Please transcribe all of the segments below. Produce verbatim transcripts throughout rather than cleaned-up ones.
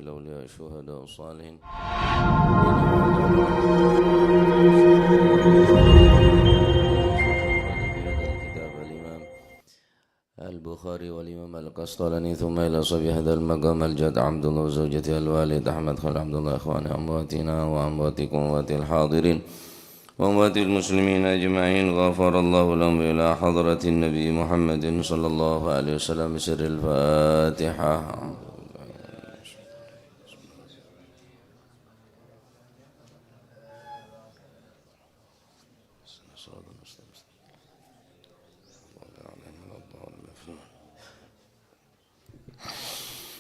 الأولياء الشهداء الصالحين. البخاري والإمام القسطلاني، ثم إلى صاحب هذا المقام الجد عبد الله وزوجته الوالد أحمد خليل عبد الله، إخواني أمواتنا وأمواتكم وأموات الحاضرين وأموات المسلمين أجمعين، غفر الله لهم إلى حضرة النبي محمد صلى الله عليه وسلم، بسر الفاتحة.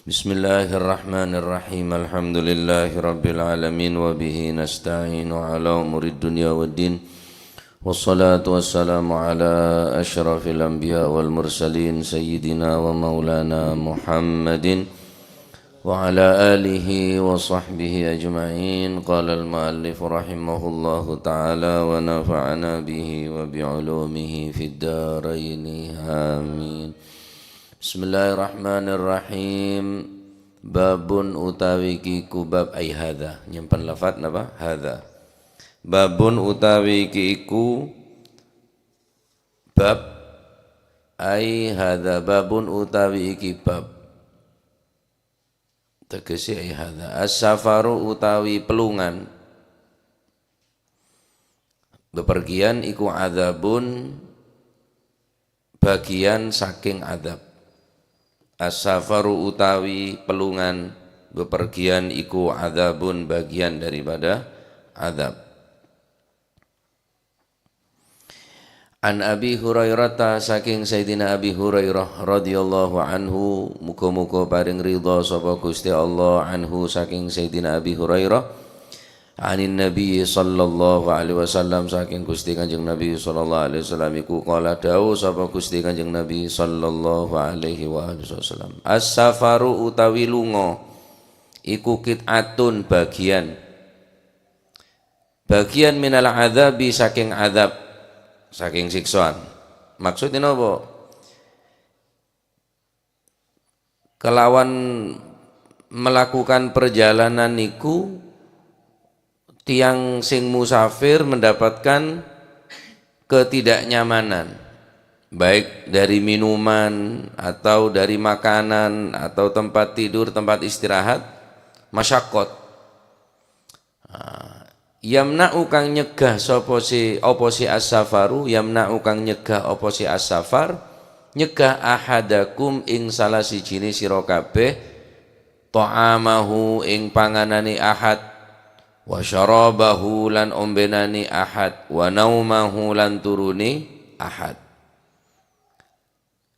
بسم الله الرحمن الرحيم. الحمد لله رب العالمين، وبه نستعين على أمور الدنيا والدين. والصلاة والسلام على أشرف الأنبياء والمرسلين، سيدنا ومولانا محمد وعلى آله وصحبه أجمعين. قال المؤلف رحمه الله تعالى، ونفعنا به وبعلومه في الدارين، آمين. Bismillahirrahmanirrahim. Babun utawi kiku bab, ai hadza. Nyimpen lafat napa? Hadza. Babun utawi kiku bab, ai hadza babun utawi iki bab. Tegese ai hadza. As-safaru utawi pelungan. Bepergian iku adzabun, bagian saking adzab. As-safaru utawi pelungan, bepergian iku adzabun, bagian daripada adzab. An Abi Hurairata, saking Sayyidina Abi Hurairah radhiyallahu anhu, muga-muga paring ridha sapa Gusti Allah, anhu, saking Sayyidina Abi Hurairah, anin Nabi sallallahu alaihi wasallam, saking Gusti Kanjeng Nabi sallallahu alaihi wasallam iku, qala, dawuh sapa Gusti Kanjeng Nabi sallallahu alaihi wa alihi wasallam, as-safaru utawi lunga iku qit'atun, bagian. Bagian minal adzabi, saking adzab, saking siksaan. Maksudnya napa? Kelawan melakukan perjalanan niku, tiang sing musafir mendapatkan ketidaknyamanan, baik dari minuman, atau dari makanan, atau tempat tidur, tempat istirahat, masyaqqat. Ah, yamna'u kang nyegah sapa si, apa si as-safaru, yamna'u kang nyegah apa si as-safar, nyegah ahadakum ing salah sijine sira kabeh, ta'amahu ing panganane ahad, wa syarabahu lan ombenane ahad, wa naumahu lan turune ahad.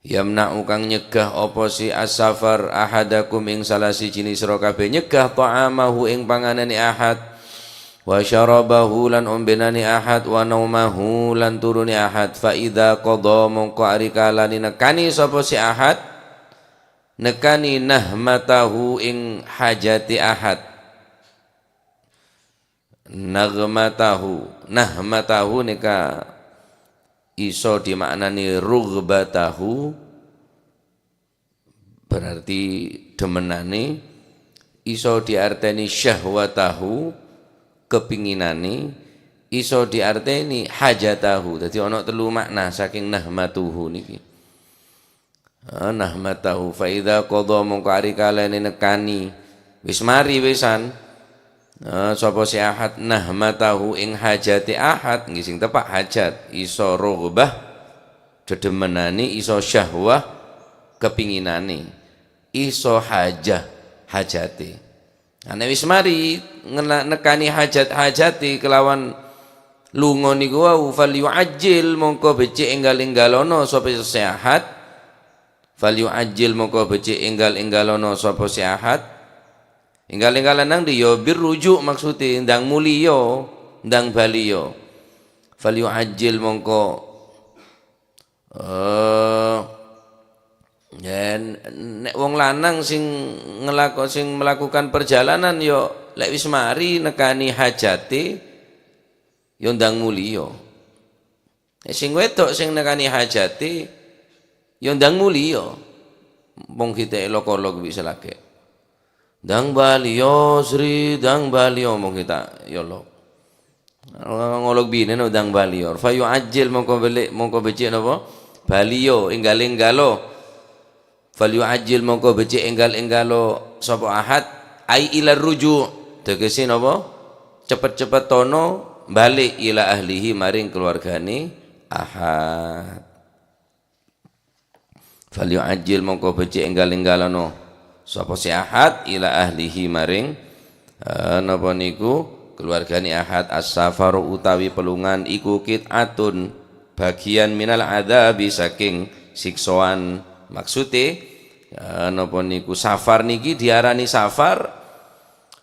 Yamna'u kang nyegah apa si as-safar ahadakum ing salah sijine sira kabeh, nyegah ta'amahu ing panganane ahad, wa syarabahu lan ombenane ahad, wa naumahu lan turune ahad. Fa idza qadha, mongko ari kalane nekani sapa si ahad, nekani nahmatahu ing hajate ahad. Naghmatahu, nahmatahu nika iso dimaknani rughbatahu, berarti demenane, iso diarteni syahwatahu, kepinginane, iso diarteni hajatahu. Dadi ana telu makna saking nahmatuhu niki. Ah, nahmatahu, fa idza qadha, mongko ari kalane nekani, wis mari wisan. Ah, sapa si ahad nahmatahu ing hajate ahad, nggih sing tepa' hajat, iso rughbah, dedemenane, iso syahwah, kepinginane, iso hajah, hajate. Ana wis mari ngena-, nekani hajat-hajate kelawan lunga niku wau, falyu'ajjil, mongko becik enggal-enggalono sapa se ahad. Falyu'ajjil, mongko becik enggal-enggalono sapa se ahad. Enggal-enggalan nang ndi? Ya birruju' maksude, ndang muliya, ndang baliya. Falyu'ajjil, mongko Eh, yen nek wong lanang sing ngelako-, sing melakukan perjalanan, yo lek wis mari nekani hajate, yo ndang muliya. Nek sing wedok sing nekani hajate, yo ndang muliya. Wong gite loko-loko bi' selake. "Dang bâliyo, Sri, dang bâliyo," mon kita yolok. Ngolok binèna dang bâliyo. "Fayu'ajjil," mongko bâli-, mongko beccè' napa? Bâliyo, ènggal-ènggalo. "Falyu'ajjil," mongko beccè' ènggal-ènggalo sapa Ahad, ai ilar ruju'. Tegese napa? Cepet-cepet tono balik ila ahlihi maring keluargane Ahad. "Falyu'ajjil," mongko beccè' ènggal-ènggalano sapa sè Ahad ila ahlihi maring, eh, napa niku, keluargane Ahad. "As-safaru utawi pelungan iku qit'atun, bagian, minal adzabi saking siksoan." Maksude, eh, napa niku, safar niki diarani safar.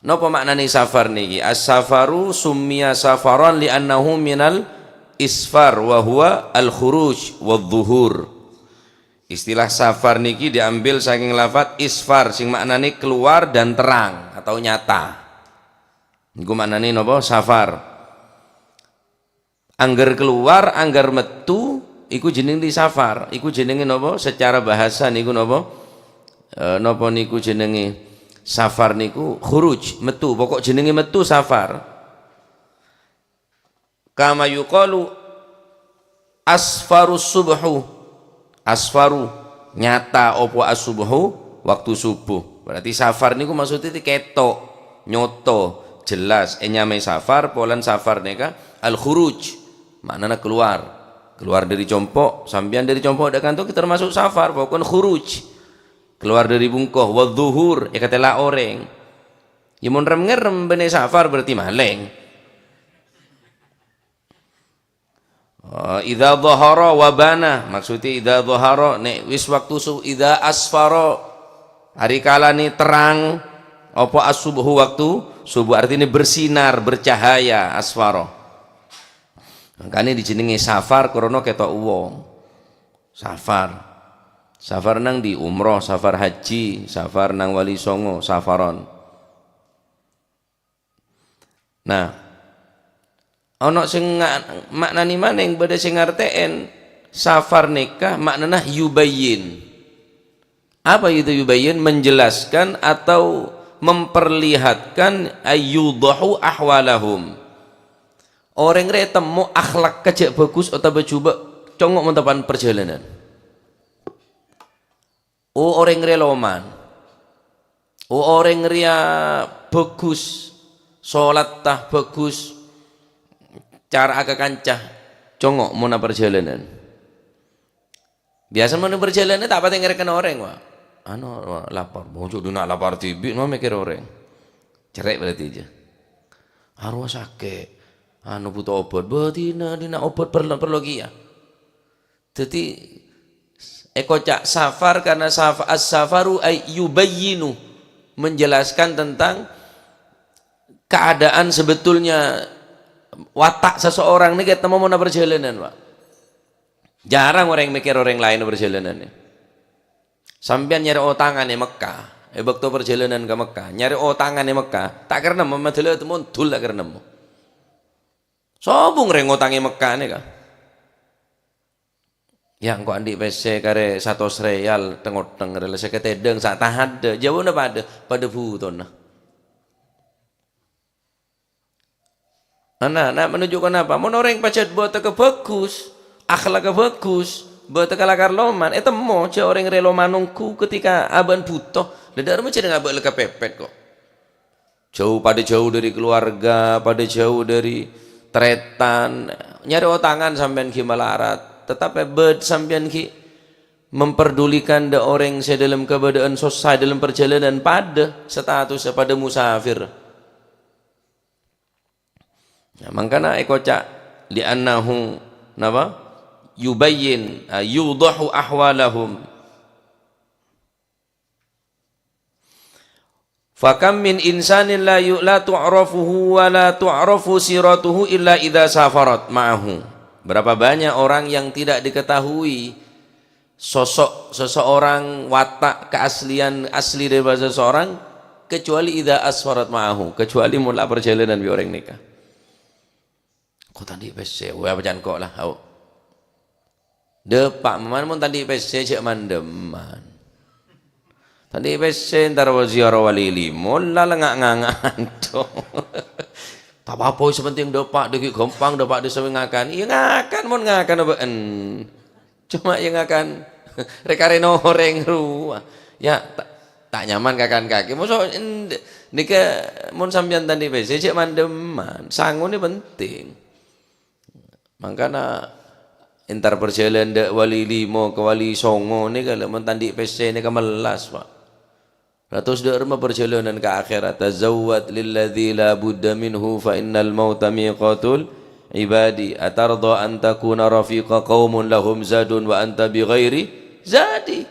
Napa maknane safar niki? "As-safaru summiya safaran li'annahu minal isfar wa huwa al-khuruj wadh-dhuhur." Istilah safar niki diambil saking lafat isfar sing maknane keluar dan terang atau nyata. Niku maknane napa? Safar. Angger keluar, angger metu, iku jenenge safar. Iku jenenge napa? Secara bahasa niku napa? Eh, napa niku jenenge safar niku khuruj, metu. Pokok jenenge metu safar. Kama yuqalu asfaru subhu. Asfaru, nyata apa as-subhu? Waktu subuh. Berarti safar niku maksudnya ketok, nyoto, jelas. Enyamae safar, polana safar neka al-khuruj. Maknana keluar. Keluar dari compo', sampeyan dari compo' dek kanto termasuk safar, pokokna khuruj. Keluar dari bungkoh, wadh-dhuhur, ekatela oreng. Ya mon rem-ngerem benne safar berarti maleng. Oh, idza dhahara wa bana, maksudnya idza dhahara, nek wis waktu su-, idza asfara, ari kalane terang, apa as-subhu, waktu subuh, artinya bersinar, bercahaya, asfara. Makanya dijenenge safar, krana ketok wong. Safar. Safar nang di umroh, safar haji, safar nang Wali Songo, safaron. Nah, ana sing nga-, maknani maneng, badha sing ngartè'en safar nèka maknana yubayyin. Apa itu yubayyin? Menjelaskan atau memperlihatkan, ayyudahu ahwalahum. Orèng rè temmo akhlakka jhâ' bhâghus otabâ jhubâ' congo' mon tapa'an parjhâlânan. Oh, orèng rèya loman. Oh, orèng rèya bhâghus, sholatta bhâghus, cara'a ka kanca, congo' mon aparjhâlânan. Biyasa mon aparjhâlânan ta' patè ngèrèkèn orèng, wa. Anu, wa, lapar. Bojho' dhuna lapar dhibi', ma mèkkèr orèng. Cerrè' berarti jâ. Arowa sakè', anu, buto obat. Bâdina, dina obat perlu, perlu kèya. Dhâddhi, èkoca' safar karena saf-, as-safaru ay yubayyinu, menjelaskan tentang keadaan sebetulnya watak seseorang nèka temmo mon aparjhâlânan, Pak. Jarang orèng mèkkèr orèng laèn aparjhâlânan. Sampèyan nyarè otangan è Mekkah, è bâkto parjhâlânan ka Mekkah, nyarè otangan è Mekkah, ta' kèra nemmo, madhâlâ mondhul ta' kèra nemmo. Sobung rèng ngotangè Mekkah nèka. Ya, engko' andi' pèssè karè satos rèal, teng-oteng rèal, sèket èdhâng, sa' tahadda, jâuna padâ, padâ butona. Ana, na menunjukkan apa? Mon orèng pajhât bâtèka bhâghus, akhlakka bhâghus, bâtèka lakar loman, ètemmo jâ' orèng rè loman ongghu ketika abâ'na buto. Dhâddhi arèya jâ' ngabâ' la kapèpèt, kok. Jhâu, padâ jhâu dhâri keluarga, padâ jhâu dhâri tarètan. Nyarè otangan sampèyan ghi' malarat. Tetapi bâd-, sampèyan ghi' memperdulikan dâ' orèng sè dâlem kabâdâ'ân sossa, dâlem parjhâlânan, padâ statussa, padâ musafir. Nah, mangkana èkoca', "Li'annahu," napa? "Yubayyin," ah, "yudahu ahwalahum." "Fakam min insanin la yu-, la tu'rafuhu wa la tu'rafu siratuhu illa idza safarat ma'ahu." Berapa banyak orang yang tidak diketahui sosok seseorang, watak keaslian asli daripada seseorang, kecuali idza asfarat ma'ahu, kecuali mon la parjhâlânan bi' orèng nèka. Ko' ta' andi' pèssè, wè apa can ko' la, au. Dâpa' man mon ta' andi' pèssè jhâ' mandhâman. Tadâ' pèssè entar ziarah wali limo, la lengnga'-nganga'an, do. Ta' apa-apa, sè pentèng dâpa', dâgghi' ghâmpang dâpa' dâ' sè ngakan. Iyâ ngakan, mon ngakan bâ'en. Coma iyâ ngakan rè-karèna orèng rowa. Iyâ, ta', ta' nyaman kakan kakè. Mosok endâ', nèka mon sampèyan tadâ' pèssè, jhâ' mandhâman. Sango nè pentèng. Mangkana entar parjhâlân dâ' wali limo ka wali songo nèka lè mon tadâ' pèssè nèka mellas, Pa'. Ratos dâ' remma parjhâlânan ka akhèrat. "Tazawwad lilladzi la budda minhu fa innal mauta miqatul ibadi. Atarda an takuna rafiqa qaumun lahum zadun wa anta bi ghairi zadi?"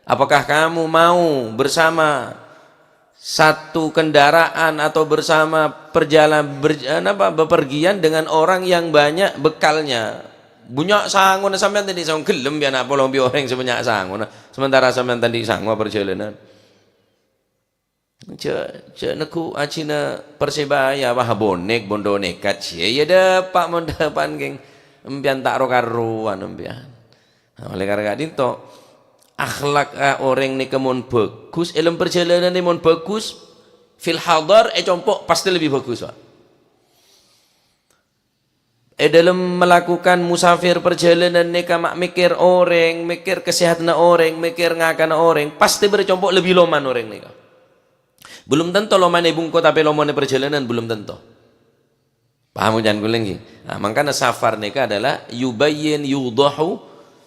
Apakah kamu mau bersama satu kendaraan atau bersama perjalan ber-, eh, napa, bepergian dengan orang yang banyak bekalnya. Bânnya' sangona sampèyan tadâ' sango, ghellem bi' ana' polong bi' orèng sè bânnya' sangona, sementara sampèyan tadâ' sango parjhâlânan. Jhâ', jhâ' neggu' ajina Persebaya, wah, bonek, bondo nekat, sè, iyâ dâpa' mon dâpa'an, kèng. Empèyan ta' ro-karowan, empèyan. Nah, oleh karena ka'dinto, akhlak, eh, orèng nèka mon bhâghus, è dâlem parjhâlânan mon bhâghus, fil hadar, è compo' pastè lebbi bhâghus, Pak. È dâlem malakukan musafir parjhâlânan nèka ma' mèkkèr orèng, mèkkèr kasehatanna orèng, mèkkèr ngakanna orèng, pastè bâdâ compo' lebbi loman orèng nèka. Belum tanto lomana è bungko, tapè lomana è parjhâlânan belum tanto. Paham oca'an kaulâ, ngghi? Nah, mangkana safar nèka adalah yubayyin, yudahu,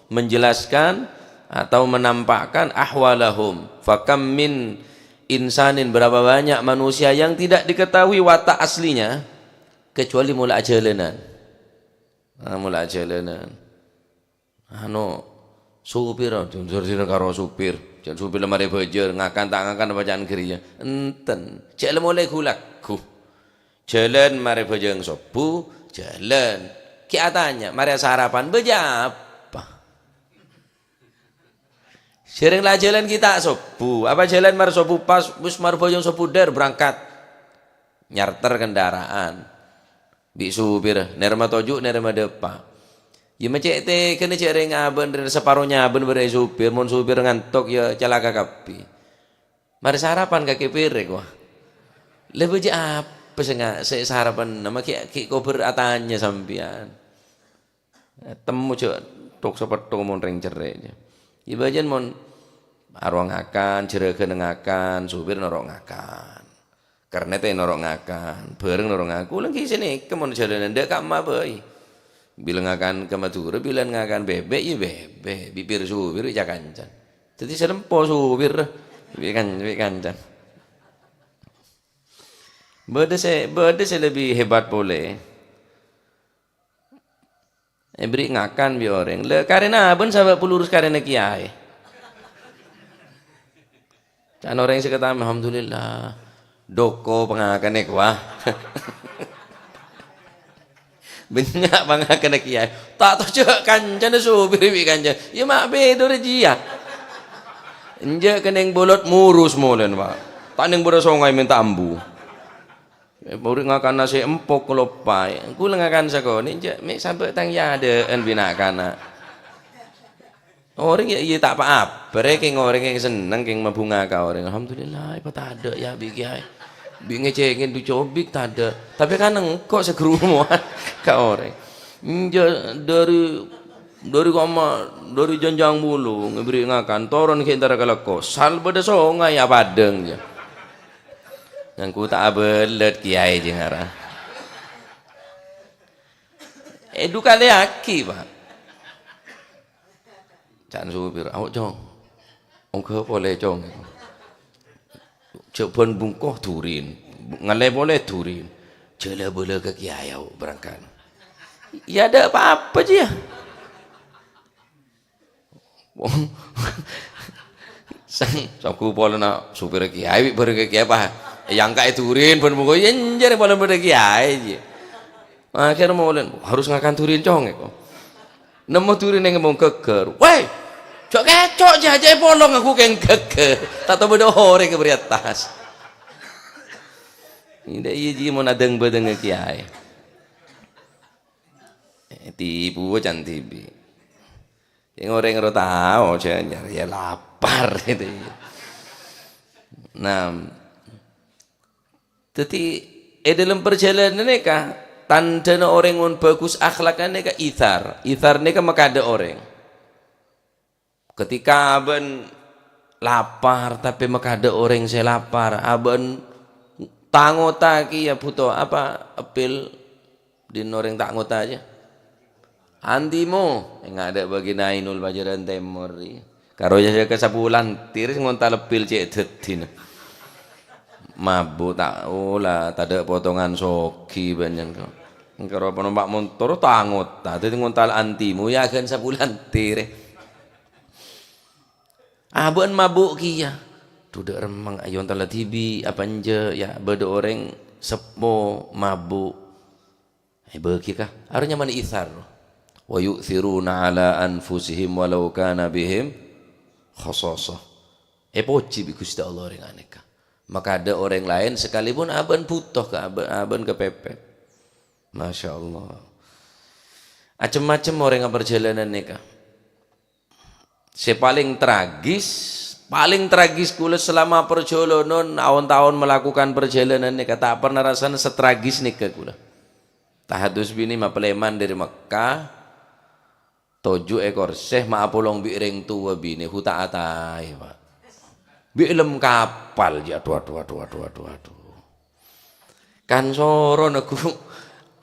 menjelaskan atau menampakkan ahwalahum. Fakam min insanin, berapa banyak manusia yang tidak diketahui watak aslinya, kecuali mola'a jhâlânan. Nah, mola'a jhâlânan. Anu, supir, ah, dundur-dundur karo supir. Jhâ' supir la marè bhâjâr, ngakan ta' ngakan apa ca'an ghâriyâ. Enten. Jhâ' la molè ghu-lagghu. Jhâlân marè bhâjâng sobbhu, jhâlân. Ghi' atanya, marè sarapan, bâjâ apa? Sèrèng la jhâlân ghi' ta' sobbhu. Apa jhâlân marè sobbhu pas, wis marè bhâjâng sobbhu, dâr, berangkat. Nyarter kendaraan. Bi' supir, nèrèma toju', nèrèma dâpa'. Iyâ, ma' cè' tèghâna jhâ' rèng abâ'na rèya saparo nyabân bârâi supir, mon supir ngantok, iyâ calaka kabbhi. Marè sarapan kakè pèrèk, wah. Lha bâjâ apa sè nga-, sè sarapan? Nama ghi', ghi' kobâr atanya sampèyan. Temmo jhâ' tok-sapetto mon rèng cerrè', jhâ'. Iyâ bâjâna mon arowa ngakan, jhârâghânna ngakan, supir noro' ngakan. Kernet è noro' ngakan, bhâreng noro' ngakan. Kaulâ ghi' sanèka mon jhâlânan dâ' ka'emma bhâi. Bilâ ngakan ka Madhurâ, bilâ ngakan bèbèk, iyâ bèbèk. Bi' pir supir, bi' ca-kancan. Dhâddhi sè lempo supir, bi' kan-, bi' kancan. Bâdâ sè, bâdâ sè lebbi hebat polè. Èberri' ngakan bi' orèng. Lha, karèna abâ'na sabâ' pulurus karèna kèyaè. Can orèng sè katama, "Alhamdulillah. Doko pangakana kowa." Bânnya' pangakana kèyaè. Ta' tojjhâ' kancana supir bi' kanca. Iyâ ma' bhidhâ rèya jiyâ. Enjâ' kenning bolot murus molèna, Pak. Ta' neng bârâ' songay mènta ambu. Bâri' ngakan nasè' empok loppaè. Kaulâ ngakan sakonè', jhâ' mè' sabâ' tang yadâ'ân bi' na'-kana'. Orèng yâ iyâ ta' pa-apa, rè, kèng orèng kèng senneng, kèng mabhunga ka orèng. Alhamdulillah, èpatadâ' yâ bi' kèyaè. Bi' ngècèngè du cobik tadâ'. Tapè kan engko' sè ghârumowan ka orèng. Enjâ' dâri, dâri koma, dâri janjang bulu, ngèbri ngakan, toron ghi' entara ka lèko. Sal bâdâ songay apadâng, jâ. Ngangku ta' abâlât kèyaè jâ ngara. Èdukalèyaghi, Pak. Can supir, "Ayo', Cong. Ongghâ polè, Cong." Jhâ' bân bungko durin. Ngallè polè durin. Jhâ' la-bâlâ ka kèyaè, ayo' berangkat. Yâ, ta' pa-apa, jiyâ. Wong sang, sanggu polana supir kèyaè, bi' bârâ' kèyaè, pa. Èyangka'è durin, bân mongko, yâ, enjâ' rè polana bâdâ kèyaè, jiyâ. Akhèr molèna, "Harus ngakan durin, Cong," èko. Nemmo durin neng embong ghâggâr. "Wè, jhâ' kèco', jhâ', jhâ' polong aku kèng ghâggâr." Ta' tao bâdâ orèng è bâri' attas. Iyâ, iyâ, jiyâ, mon adâng-bâdângnga kèyaè. Ètipu can dhibi'. Yâ, orèng ro tao, jhâ-, jhâ-, yâ lapar, gitu, ya. Nah, dhâddhi è dhâlem parjhâlânan nèka, tandhâna orèng mon bhâghus akhlakka nèka ithar. Ithar nèka makadâ' orèng. Ketika abâ'na lapar, tapè makadâ' orèng sè lapar, abâ'na ta'-ngota kèya bhuto apa, eppil, dhin orèng ta'-ngota jâ. Antimo, enga' dâ' bâgiyân Ainul Pajaran Tèmor, iyâ. Karo jâ ka Sapulantir ngontal eppil cè' dhâddhina. Mabu' ta' ola, tadâ' potongan sogi bânnya'an kok. Karo panompa' montor ta' ngota, dhâddhi ngontal antimo, yâ ghân Sapulantir. Abâ'na mabu' kèya. Dhu dâ' remmeng, ayo ontal dhibi', apa enjâ', yâ, bâdâ orèng seppo mabu'. Èbâghi ka, arè nyamana ithar. "Wa yu'thiruna 'ala anfusihim walau kana bihim khasasah." Èpojhi bi' Ghustè Allah orèng ganèka. Makadâ' orèng laèn sakalipun abâ'na bhuto ka abâ-, abâ'na kapèpèt. Masya Allah. Cem-macem orèng aparjhâlânan nèka. Sè palèng tragis, palèng tragis kaulâ selama parjhâlânan, aon-taon melakukan parjhâlânan nèka, ta' pernah rassana satragis nèka kaulâ. Tahadus binè mapalèman dâri Mekkah, toju' è korsè, ma'a polong bi' rèng towa binè, hu ta' ataè, Pak. Bi' lem kapal, jâ, adu, adu, adu, adu, adu, adu. Kan soro neggu',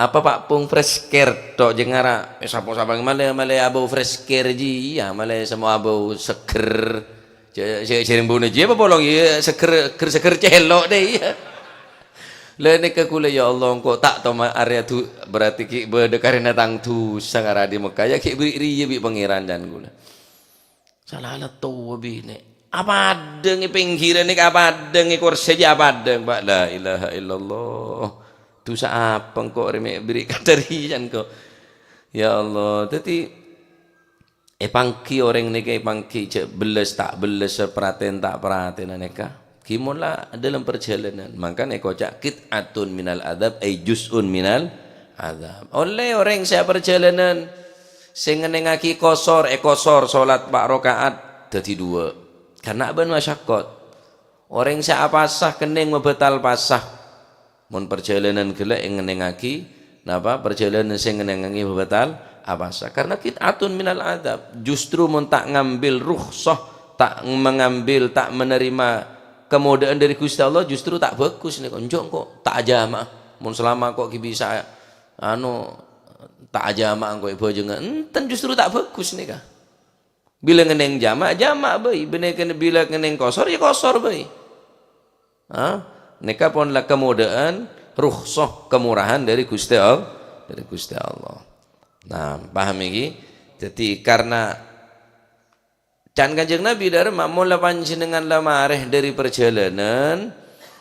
apa, Pak, pong fresh care tok, jâ' ngara, eh, sapa-sapa malè, malè abâu fresh care jiyâ, malè semmo abâu seger. Jâ-, jâ-, jârèng buna jiyâ apa polong, iyâ, seger, seger, seger cèlo' dâ', iyâ. La nèka kaulâ, ya Allah, engko' ta' toma arèya du-, berarti ghi' bâdâ karèna tang dhusa ngara dâri Mekkah, yâ ghi' bi' rèya bi' Pangèran can kaulâ. Sala la towa binè. Apadhâng è pèngghirân nèka apadhâng, è korsè jiyâ apadhâng, Pak. La ilaha illallah. Dhusa apa engko' rè mè' bâri' kadhâriyân kok. Ya Allah, dhâddhi èpangghi orèng nèka èpangghi jâ' bellâs ta' bellâs, parhatèn ta' parhatèn nèka. Ghi mon la dâlem parjhâlânan. Mangkana èkoca' qit'atun minal adzab, ay juz'un minal adzab. Ollè orèng sè aparjhâlânan sè ngennengngaghi kosor, èkosor salat pa' raka'at dhâddhi duwâ'. Karna abâ'na masyakkot. Orèng sè apasa kennèng mabâtal pasa. Mon parjhâlânan ghellâ' èngennengngaghi, napa, parjhâlânan sè ngennengngaghi mabâtal apasa. Karna qit'atun minal adzab. Justru mon ta' ngambil rukhsah, ta' mengambil, ta' menerima kemodaan dâri Ghustè Allah, justru ta' bhâghus nèko. Enjâ' engko' ta' ajama'a. Mon salama engko' ghi' bisa, anu, ta' ajama'a engko' è bhâjângnga. Enten, justru ta' bhâghus nèka. Bilâ ngennèng jama', jama' bhâi. Bânnè kènè bilâ ngennèng kosor, yâ kosor bhâi. Ha? Nèka pon la kemodaan, rukhsah, kemurahan dâri Ghustè All-, dâri Ghustè Allah. Nah, paham iki? Dhâddhi, karna can Kanjeng Nabi dârma, "Mon la panjhennengngan la marè dâri parjhâlânan,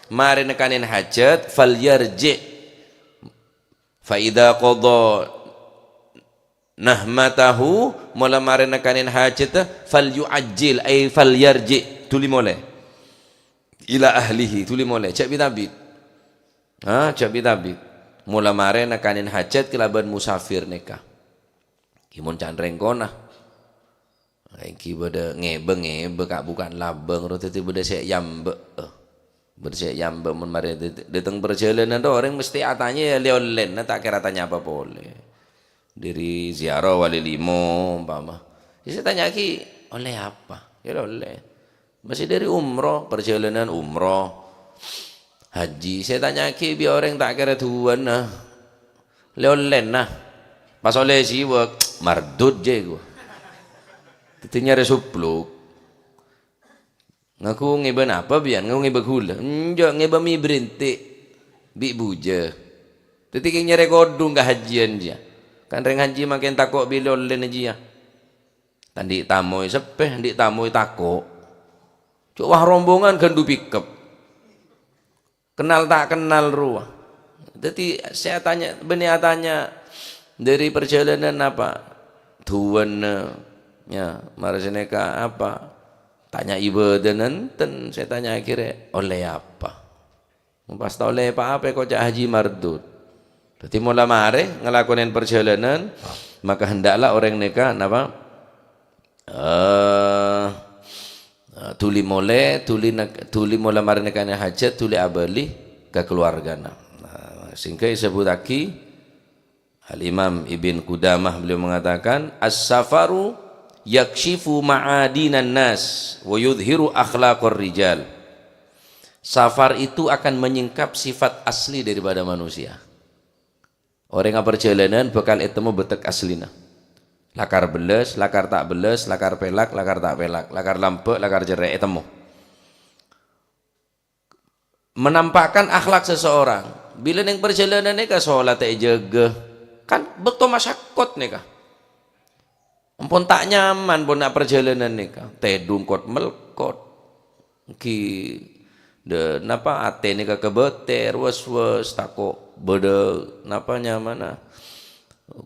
marè nèkanè hajat, falyarji'." Fa idza qadha nahmatahu, mola marè nèkanè hajhâtta, falyu'ajjil, ay falyarji', dhuli molè. Ila ahlihi, dhuli molè, jhâ' bit-abit. Ha, jhâ' bit-abit. Mola marè nèkanè hajhât kalabân musafir nèka. Ghi mon can rèng kona. Èngghi bâdâ ngèbâ-ngèbâ, ka' buka'an labâng, ro dhâddhi bâdâ sè èambâ'. Bâdâ sè èambâ' mon marè dâ-, dâteng parjhâlânan, ro orèng mestè atanya yâ lè-ollèna, ta' kèra atanya apa polè. Dâri ziarah Wali Limo, umpama. Yâ sè ètanya'aghi, "Ollè apa?" Yâ lè-ollè. Masih dâri umroh, parjhâlânan umroh. Haji, sè ètanya'aghi bi' orèng ta' kèra duwâna. Lè-ollèna. Pas ollè siwâk, mardud jiyâ, ghu. Dhâddhi nyarè supluk. "Ngaku ngèbâ napa, biyân? Ngaku ngèbâ ghulâ?" "Enjâ', ngèbâ mi brintik bi' bujâ." Dhâddhi kèng nyarè kodhung ka hajiyân jiyâ. Kan rèng haji mangkèn tako' bi' lè-ollèna jiyâ. Ta' andi' tamoy seppè, andi' tamoy tako'. Cowah rombongan ghându pikep. Kennal ta' kennal rowa. Dhâddhi, sè atanya, bânnè atanya dâri parjhâlânan apa? Duwâna, yâ, marè sanèka apa? Tanya ibâdâna enten, sè ètanya akhirnya, "Ollè apa?" Pas ta' ollè pa-apa, èkoca' haji mardud. Dhâddhi, mola marè ngalakonè parjhâlânan, maka hendaklah orèng nèka, napa? Eh, Dhuli molè, dhuli nek-, dhuli molè marè nèkanè hajat, dhuli abâli ka kaluwargana. Nah, sehingga èsebbhuttaghi Al-Imam Ibn Qudamah, beliau mengatakan, "As-safaru yakshifu ma'adinan nas wa yudhiru akhlaqar rijal." Safar itu akan menyingkap sifat asli daripada manusia. Orèng aparjhâlânan bhâkal ètemmo bâtek aslina. Lakar bellâs, lakar ta' bellâs, lakar pèlak, lakar ta' pèlak, lakar lambâ', lakar cerrè', ètemmo. Menampakkan akhlak seseorang. Bilâ neng parjhâlânan nèka sholat ta' èjâgâ. Kan bâkto masyakkot nèka. Ampon ta' nyaman pon na' parjhâlânan nèka. Tèdung kot-melkot. Ghi, dâ-, napa, atè nèka kabâter, was-was, tako' bâdâ, napa nyamana,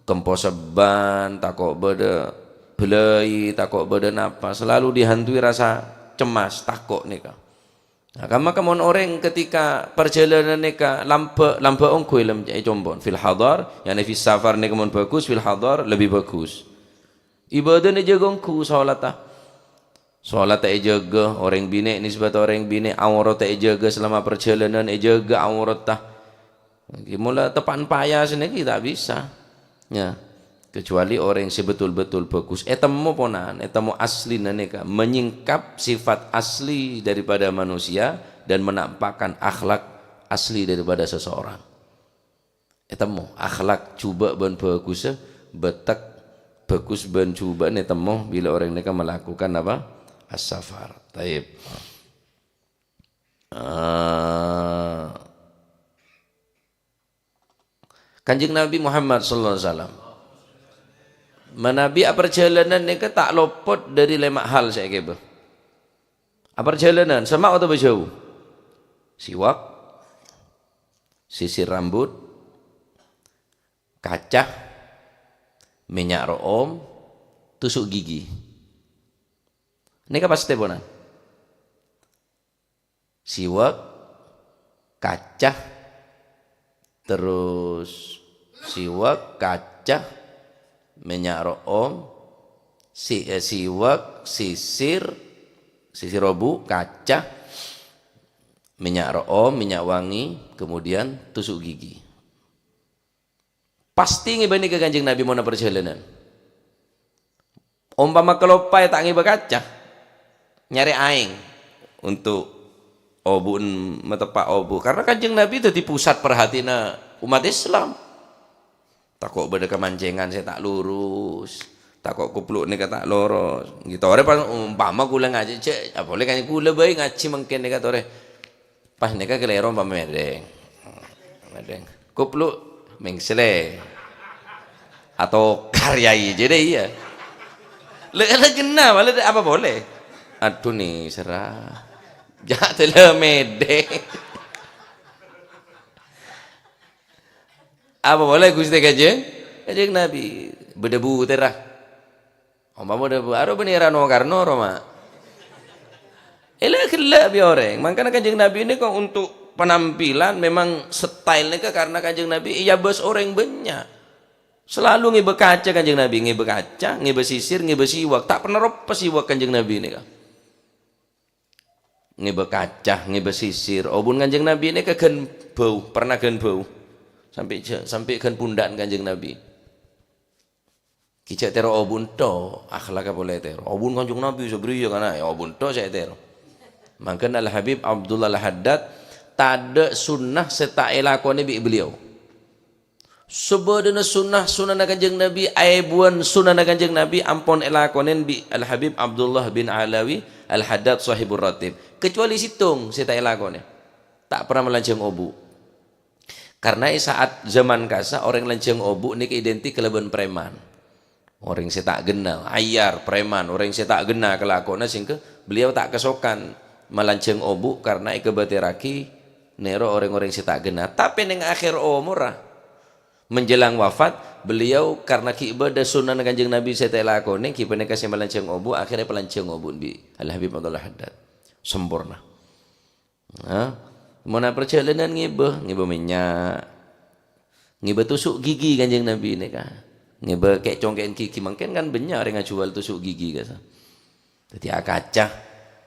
kempo sebban, tako' bâdâ bâlâi, tako' bâdâ napa. Selalu dihantui rasa cemas, tako' nèka. Nah, kamma-, kamma mon orèng ketika parjhâlânan nèka lambâ', lambâ' ongghu è lem-, è compo'na. Fil hadar, yani fis safar nèka mon bagus, fil hadar lebih bagus. Ibâdâna èjâgâ ongghu, sholatta. Sholatta èjâgâ, orèng binè', nisbata orèng binè', auratta èjâgâ selama parjhâlânan, èjâgâ auratta. Ghi mola teppa'na payas nèka ta' bisa. Ya. Kecuali orèng sè betul-betul bagus. Ètemmo pona'an, ètemmo aslina nèka. Menyingkap sifat asli daripada manusia dan menampakkan akhlak asli daripada seseorang. Ètemmo, akhlak jhubâ' bân bhâghussâ, bâtek bhâghus bân jhubâ'na ètemmo bilâ orèng nèka malakukan apa? As-safar. Taib. Ah. Kanjeng Nabi Muhammad sallallahu alaihi wasallam. Manabi aparjhâlânan nèka ta' lopot dâri lèma' hal sè èghibâ. Aparjhâlânan, semma' otabâ jhâu? Siwak, sisir rambut, kaca, mènnya' ro'om, tusuk gigi. Nèka pastè ponang. Siwak, kaca, terros siwak, kaca, mènnya' ro'om, si-, eh, siwak, sisir, sisir obu', kaca, mènnya' ro'om, minyak wangi, kemudian tusuk gigi. Pastè ngèbâ nèka Kanjeng Nabi mon aparjhâlânan. Ompama kaloppaè ta' ngèbâ kaca, nyarè aèng untuk obu'en mateppa' obu'. Karena Kanjeng Nabi dâddhi pusat parhatèna umat Islam. Tako' bâdâ kamancèngan sè ta' lurus, tako' kupluk nèka ta' loros. Ghi torè pas ompama kulâ ngajhi, "Cè', apolè kan kulâ bhâi ngajhi mangkèn nèka torè." Pas nèka kalèro ompama mèrèng. Mèrèng. Kupluk mèngslè. Atokar yai, jadi iya. Lè, lè genna, malah apa boleh? Aduh, nèserra. Jhâ' tèla mèdèng. Apa boleh Ghustè Kanjeng? Kanjeng Nabi. Bâdâ butera. Ompama dâ-, aro bânnè ra no-karno, roma. Ella ghellâ' bi' orèng. Mangkana Kanjeng Nabi nèka untuk penampilan memang style nèka karena Kanjeng Nabi èabâs orèng bânnya'. Selalu ngèbâ kaca Kanjeng Nabi, ngèbâ kaca, ngèbâ sisir, ngèbâ siwak. Ta' pernah roppa siwak Kanjeng Nabi nèka. Ngèbâ kaca, ngèbâ sisir. Obu'en Kanjeng Nabi nèka ghân bâu, pernah ghân bâu. Sampè' jhâ-, sampè' ghân pundhâ'en Kanjeng Nabi. Ghi jhâ' tèro obu'en tho', akhlakka polè tèro. Obu'en Kanjeng Nabi sabriyâ kana, ya obu'en tho' sè ètèro. Mangkana Al-Habib Abdullah Al-Haddad, tadâ' sunnah sè ta' èlakonè bi' beliau. Sabâdâna sunnah-sunnanna Kanjeng Nabi, aèbuwân sunnanna Kanjeng Nabi ampon èlakonè bi' Al-Habib Abdullah bin Alawi Al-Haddad Shahibur Ratib. Kecuali sèttong sè ta' èlakonè. Ta' pernah malanjhâng obu'. Karena è saat zaman kasa, orèng lanjhâng obu' nèka identik kalabân preman. Orèng sè ta' ghenna, ayar, preman, orèng sè ta' ghenna kalakowanna sehingga beliau ta' kasokan malanjhâng obu' karena èkabâtèrraghi nèro orèng-orèng sè ta' ghenna. Tapè neng akhir omorra, menjelang wafat, beliau karena ghi' bâdâ sunnana Kanjeng Nabi sè ta' èlakonè, ghi' panèka sè malanjhâng obu', akhirnya palanjhâng obu' bi' Al-Habib Abdullah Haddad. Samporna. Nah, mon aparjhâlânan ngèbâ, ngèbâ mènnya', ngèbâ tusuk gigi Kanjeng Nabi nèka. Ngèbâ kè'-congkè'en gigi, mangkèn kan bânnya' orèng ajhuwâl tusuk gigi kasa. Dâddhi akaca,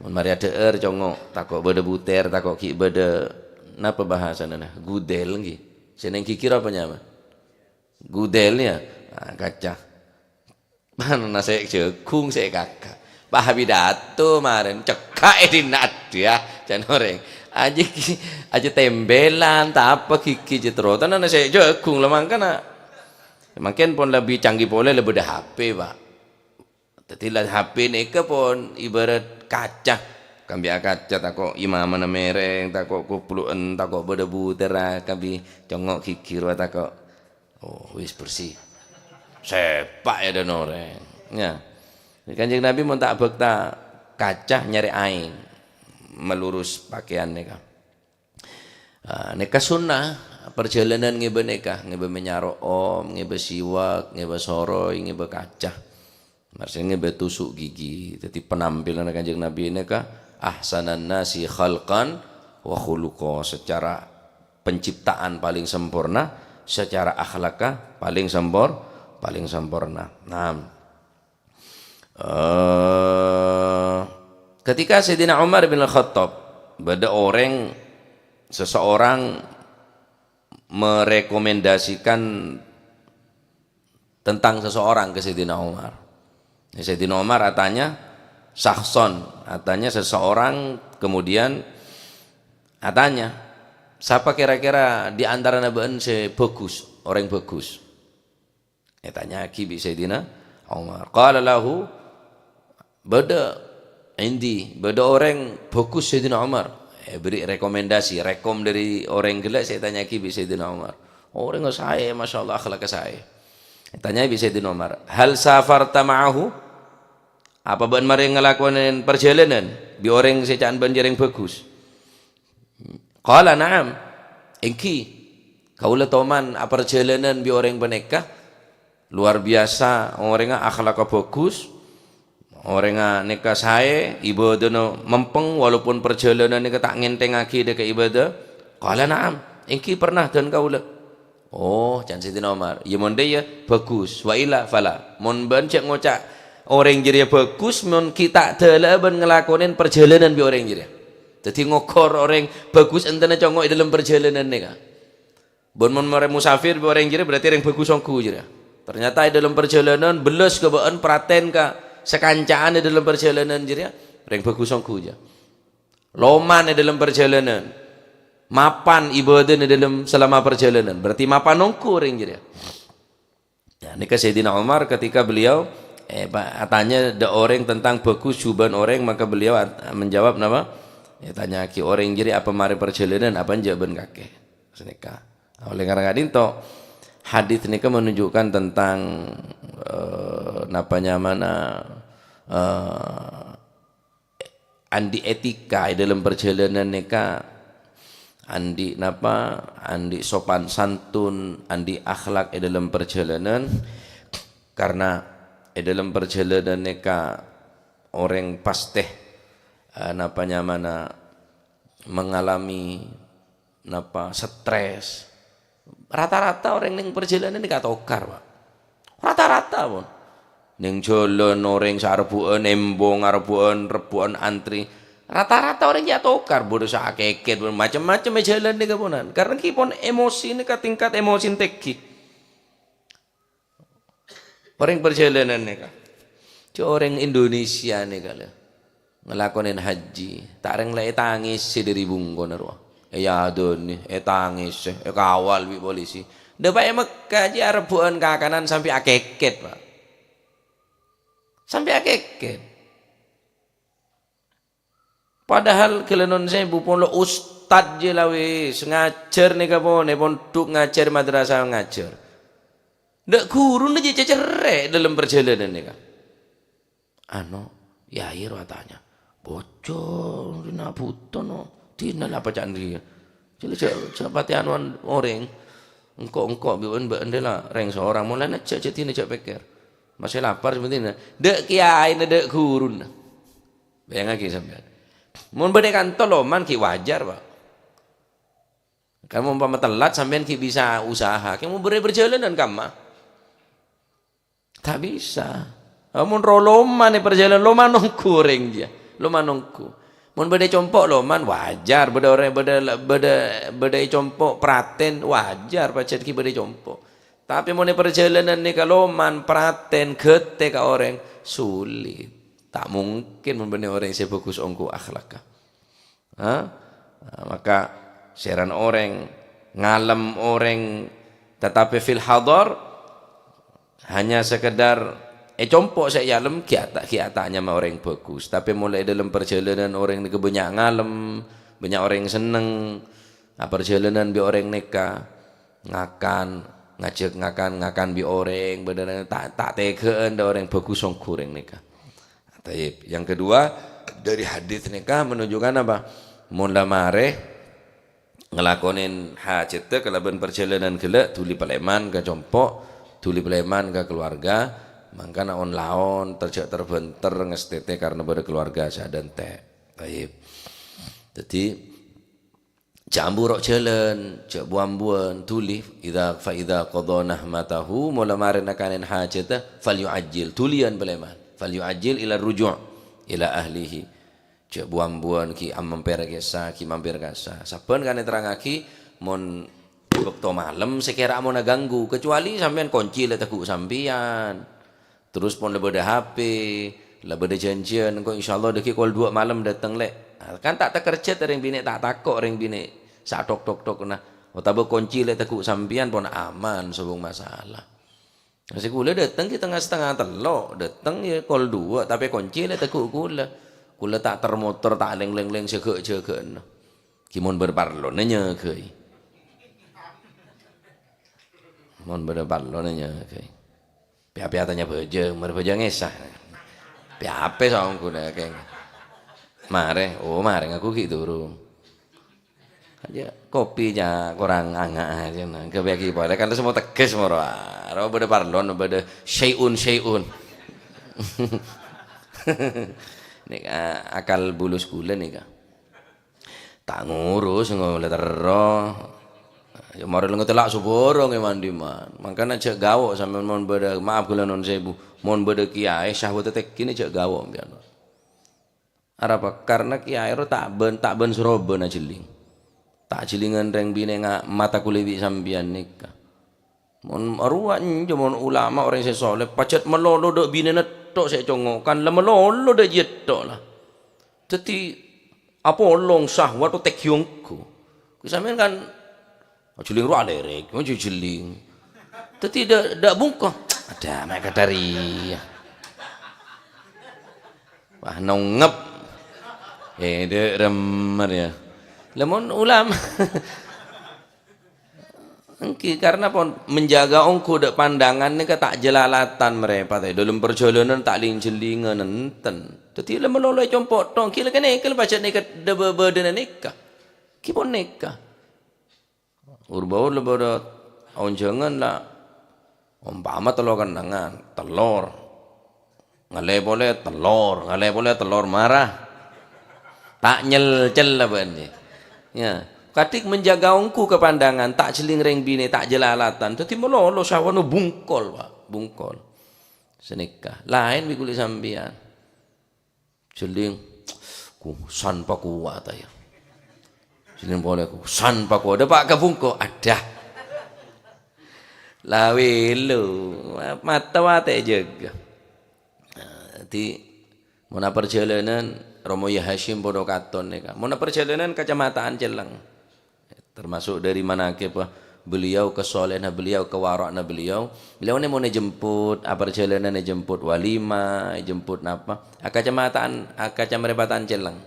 Mon marè adhâ'âr, congo', tako' bâdâ butèr, tako' ghi' bâdâ, napa bhâsana, nah? Gudel, ngghi. Sè neng ghighir apa nyama? Gudel, ya? Ah, kaca. Mana sè jhâghung sè kaka. Pas pidato marèn, cekka' è dinna' adhiyâ, can orèng. Aja ki-, aja tèmbhâlan, ta' apa ghighi jâ terro. Tanana sè jhâghung la mangkana. Mangkèn pon lebbi canggih polè, lebbi bâdâ H P, Pak. Dhâddhi la H P nèka pon ibarat kaca. Kambi'â kaca tako' imamana mèrèng, tako' koplo'en, tako' bâdâ butèra, kambi congo' ghighir rowa tako'. Oh, wis bersih. Sèpa' è dâlem orèng. Ya. Kanjeng Nabi mon ta' bhâkta kaca nyarè aèng. Melurus pakaian nèka. Ah, nèka sunnah, parjhâlânan ngèbâ nèka, ngèbâ mènnya' ro'om, ngèbâ siwak, ngèbâ soroy, ngèbâ kaca. Maksudnya ngèbâ tusuk gigi. Dhâddhi penampilanna Kanjeng Nabi nèka ahsanan nasi khalqan wa khuluqa. Secara penciptaan paling sempurna, secara akhlakka paling sempor-, paling sempurna. Nah, eh, ketika Sayyidina Umar bin Al-Khattab, bâdâ orèng, seseorang merekomendasikan tentang seseorang ke Sayyidina Umar. Sayyidina Umar atanya syakhsan, atanya seseorang, kemudian atanya, "Sapa kira-kira di antarana bâ'en sè bhâghus, orèng bhâghus?" Ètanya'aghi bi' Sayyidina Umar. Qala lahu, "Bâdâ indi, bâdâ orèng bhâghus Sayyidina Umar." Èberri' rekomendasi, rekom dâri orèng ghellâ' sè ètanya'aghi bi' Sayyidina Umar. Orèng saè, masyaallah, akhlakka saè. Ètanya bi' Sayyidina Umar, "Hal safarta ma'ahu?" Apa bâ'en marè ngalakonè parjhâlânan bi' orèng sè ca'na bâ'en jârèng bhâghus? Qala, "Na'am." Èngghi, kaulâ toman aparjhâlânan bi' orèng panèka. Luar biasa, orèngnga akhlakka bhâghus, orèngnga nèka saè, ibâdâna mempeng, walaupun parjhâlânan nèka ta' ngènthèngngaghi dâ' ka ibâdâ. Qala, "Na'am." Èngghi pernah dân kaulâ. Oh, can Sayyidina Umar, "Iyâ mon dâ' iyâ, bhâghus. Wa illa fala." Mon bâ'en jhâ' ngoca' orèng jârèya bhâghus, mon ghi' ta' dâlâ'â bâ'en ngalakonè parjhâlânan bi' orèng jârèya. Dhâddhi ngokor orèng bhâghus èntenna congo' è dâlem parjhâlânan nèka. Bâ'en mon marè musafir bi' orèng jârèya, berarti orèng bhâghus ongghu jârèya. Ternyata è dâlem parjhâlânan, bellas ka bâ'en, pratèn ka sakanca'an è dâlem parjhâlânan jârèya, orèng bhâghus ongghu jâ. Loman è dâlem parjhâlânan. Mapan ibâdâna è dâlem selama parjhâlânan. Berarti mapan ongghu orèng jârèya. Ya, nèka Sayyidina Umar ketika beliau, eh, pa-, atanya dâ' orèng tentang bhâghus jhubâ'ân orèng, maka beliau at-, menjawab napa? Ya, tanya'aghi orèng jârèya apa marè parjhâlânan, apa enjâ' bân kakè. Sanèka. Oleh karena ka'dinto, hadis nèka menunjukkan tentang, eh, napa nyamana, eh, andi' etika è dâlem parjhâlânan nèka, andi' napa, andi' sopan santun, andi' akhlak è dâlem parjhâlânan, karena è dâlem parjhâlânan nèka orèng pastè, eh, napa nyamana mengalami napa, stres. Rata-rata orèng neng parjhâlânan nèka atokar, Pak. Rata-rata, pon. Neng jhâlân orèng sè arebbhu'ân embong, arebbhu'ân, rebbhu'ân antri. Rata-rata orèng jâ' atokar, bâdâ sè akèkèt, macem-macem è jhâlân nèka, ponan. Karena ghi' pon emosi nèka, tingkat emosi tèngghi. Orèng parjhâlânan nèka. Jâ' orèng Indonesia nèka lho. Ngalakonè haji, ta' rèng la ètangèsè dâri bungkona rowa. Èyadâni, ètangèsè, èkawal bi' polisi. Dâpa' è Mekkah jâ' arebbhu'ân kakanan sampè' akèkèt, Pak. Sampè' akèkèt. Padahal ghellâ' non sèbu polo ustad jâ la wis, ngajhâr nèka pon, è pondhuk ngajhâr, madrasah ngajhâr. Dâ' ghuruna jâ' cècèrrè' dâlem parjhâlânan nèka. Ano, yai rowa atanya, "Bocor, dina bhuto, no. Dina la apa ca'na rèya?" Jâ' la jâ', jâ' patè anowan orèng. Engko'-engko' bi' bâ'en, bâ'en la rèng sorang. Molana jâ', jâ' dina jâ' pèkkèr. Masih lapar sebenarnya. Dâ' kiyaèna, dâ' ghuruna. Bayangaghi sampèyan. Mon bâdâ è kantor loman ghi' wajar, Pak. Kan mon umpama telat sampèyan ghi' bisa usaha. Kèng mon bâdâ è parjhâlânan kamma? Ta' bisa. Mon ro loman è parjhâlânan, loman ongghu orèng jâ. Loman ongghu. Mon bâdâ è compo' loman, wajar. Bâdâ orèng, bâdâ, bâdâ, bâdâ è compo' pratèn, wajar, pajhât ghi' bâdâ è compo'. Tapè mon è parjhâlânan nèka loman, pratèn, ghâtè ka orèng, sulit. Ta' mungkin mon bânnè orèng sè bhâghus ongghu akhlakka. Ha? Nah, maka sèran orèng, ngalem orèng, tetapi fil hadar, hanya sekedar è compo' sè èalem, ghi' ta', ghi' ta' nyama orèng bhâghus. Tapè molaè è dâlem parjhâlânan orèng nèka bânnya' ngalem, bânnya' orèng senneng, aparjhâlânan bi' orèng nèka, ngakan, ngajhâk ngakan, ngakan bi' orèng, bhender ta', ta' tèghâ'ân dâ' orèng bhâghus ongghu orèng nèka. Tayyib. Yang kedua, dari hadis nèka menunjukkan apa? Mon la marè ngalakonè hajhâddhâ kalabân parjhâlânan ghellâ', dhuli palèman ka compo', dhuli palèman ka keluarga, mangkana on-laon, terjhâ' terbhânter ngastètè karena bâdâ keluarga sè adântè'. Tayyib. Dhâddhi, jhâ' amburu jhâlân, jhâ' bu-ambuwân, dhuli, idza, fa idza qadha nahmatahu, mon la marè nakanè hajhâddhâ, falyu'ajjil, dhuliyân palèman, falyu'ajjil ila ruju' ila ahlihi. Jhâ' bu-ambuwân ghi' mampèr ka'issa, ghi' mampèr ka'issa. Sabbhân kanè terrangaghi mon bâkto malem sè kèra mon aghânggu, kecuali sampèyan konci la tegghu' sampèyan. Terros pon la bâdâ H P, la bâdâ jhânjhiyân, engko' insyaallah dâggi' kol duwâ' malem dâteng, Lè'. Ah, kan ta' takerjhât rèng binè', ta' tako' rèng binè' sè atok-tok-tok, nah. Otabâ konci la tegghu' sampèyan pon aman, sobung masalah. Sè kaulâ dâteng ghi' tengnga-satengnga tello', dâteng yâ kol duwâ', tapè konci la tegghu' kaulâ. Kaulâ ta' ter-moter, ta' lèng-lèng sè ghâ'-jâghâ'ân. Ghi' mon bâdâ parlona nyâghâi. Mon bâdâ parlona nyâghâi. Pè-apè atanya bhâjâng, marè bhâjâng ngèsa. Pè-apè songghuna, kèng. Marè, oh, marè ngaku ghi' turu. Aja kopi ja kurang anga' aja, nah. Kebagi polè, kan terros mau tegas moro. Aro bâdâ parlon, bâdâ syai'un, syai'un. Nèka akal bulus kaulâ nèka. Ta' ngurus, ngolè terro. Ya, marè lengnga tella' sobhârâng è man-dimman. Mangkana jhâ' ghawo' sampèyan mon bâdâ, maaf kaulâ nuwun sèbu, mon bâdâ kiyaè syahwat tègghina jhâ' ghawo' sampèyan. Arapa? Karna kiyaè ro ta' bân, ta' bân-sarobân ajhelling. Ta' ajhellingan rèng binè nga-, mata kulâ bi' sampèyan nèka. Mon arowa enjâ' mon ulama orèng sè soleh, pajhât malolo dâ' binèna tok sè ècongo', kan la malolo dâ' jiyâ tok la. Dhâddhi apolong syahwat tèghi ongghu. Sampèyan kan ajhelling rowa alèrèk, mon jhelling. Dhâddhi dâ', dâ' bungko. Adâ, mè' kadhâriyâ. Wah, nongep. Eh, dâ' remmer yâ. La mon ulama. Èngghi, karna pon menjaga ongghu dâ' pandangan nèka ta' jhâlalatan marèpatè. Dâlem parjhâlânan ta' ling-jhellingan enten. Dhâddhi la malolo è compo' tok, ghi' la kènè' kèl pajhât nèka dâ-, bâ-, bâdâna nèka. Ghi' pon nèka. Ur-bâur la bâdâ onjhângan la. Ompama tello kennengngan, tellor. Ngalè polè tellor, ngalè polè tellor, mara. Ta' nyelcel la bâ'na. Ya, kadhi menjaga ongghu kapandangan, ta' jhelling rèng binè', ta' jhâlalatan. Dhâddhi malolo sawana bungkol, Pak, bungkol. Sanèka. Laèn bi' kulâ sampèyan. Jhelling, ku san pakowat ya. Jhelling polè ku san pakowat. Dâpa' ka bungko, adâ. La wèlo, mata watè jâgâ. Nah, dhâddhi, mon aparjhâlânan, Romo Yah Hasyim padâ katon nèka. Mon aparjhâlânan Kacamatan Celleng. Termasuk dari manaqib beliau, kesolehanna beliau, kewara'anna beliau. Beliau nè mon èjemput, aparjhâlânan èjemput walima, èjemput napa. Akacamatan, akacamrepatan Celleng.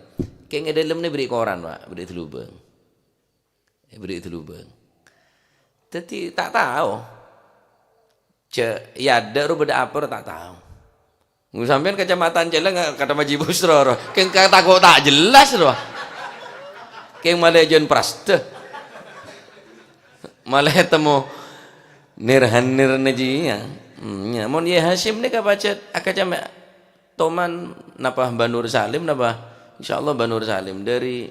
Kèng è dâlem nè bherri' koran, Pak, bherri' dâlubâng. Bherri' dâlubâng. Dhâddhi ta' tao. Jhâ' è adâ' ro bâdâ apa ro ta' tao. Sampèyan Kacamatan Celleng, Kacamatan Jibusro ro. Kèng ka-, tako' ta' jelas ro. Kèng malè jân prastè. Malè temmo nir-hanir nè jiyâ. Hmm, ya, mon Yah Hasyim nèka pajhât akacama-, toman napa Mbah Nur Salim napa? Insyaallah Mbah Nur Salim dâri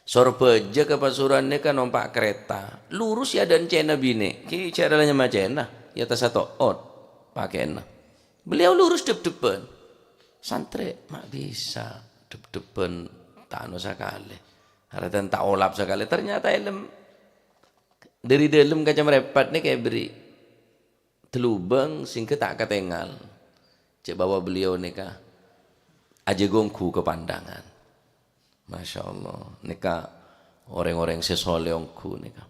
Sorbhâjâ ka Pasuruan nèka nompa' karèta. Lurus è adâ'na cèna binè'. Ghi' jhâ' rèla nyama cèna. È attassa to'ot pakè'anna. Beliau lurus dhep-dhebban. Santrè ma' bisa dhep-dhebban ta' anu sakalè. Artèna ta' olap sakalè. Ternyata èlem dhâri dhâlem ka Cemrepat nèka èberri' dâlubâng sehingga ta' katèngal. Cè' bahwa beliau nèka ajâgâ ongghu ka pandangan. Masya Allah. Nèka orèng-orèng sè soleh ongghu nèka.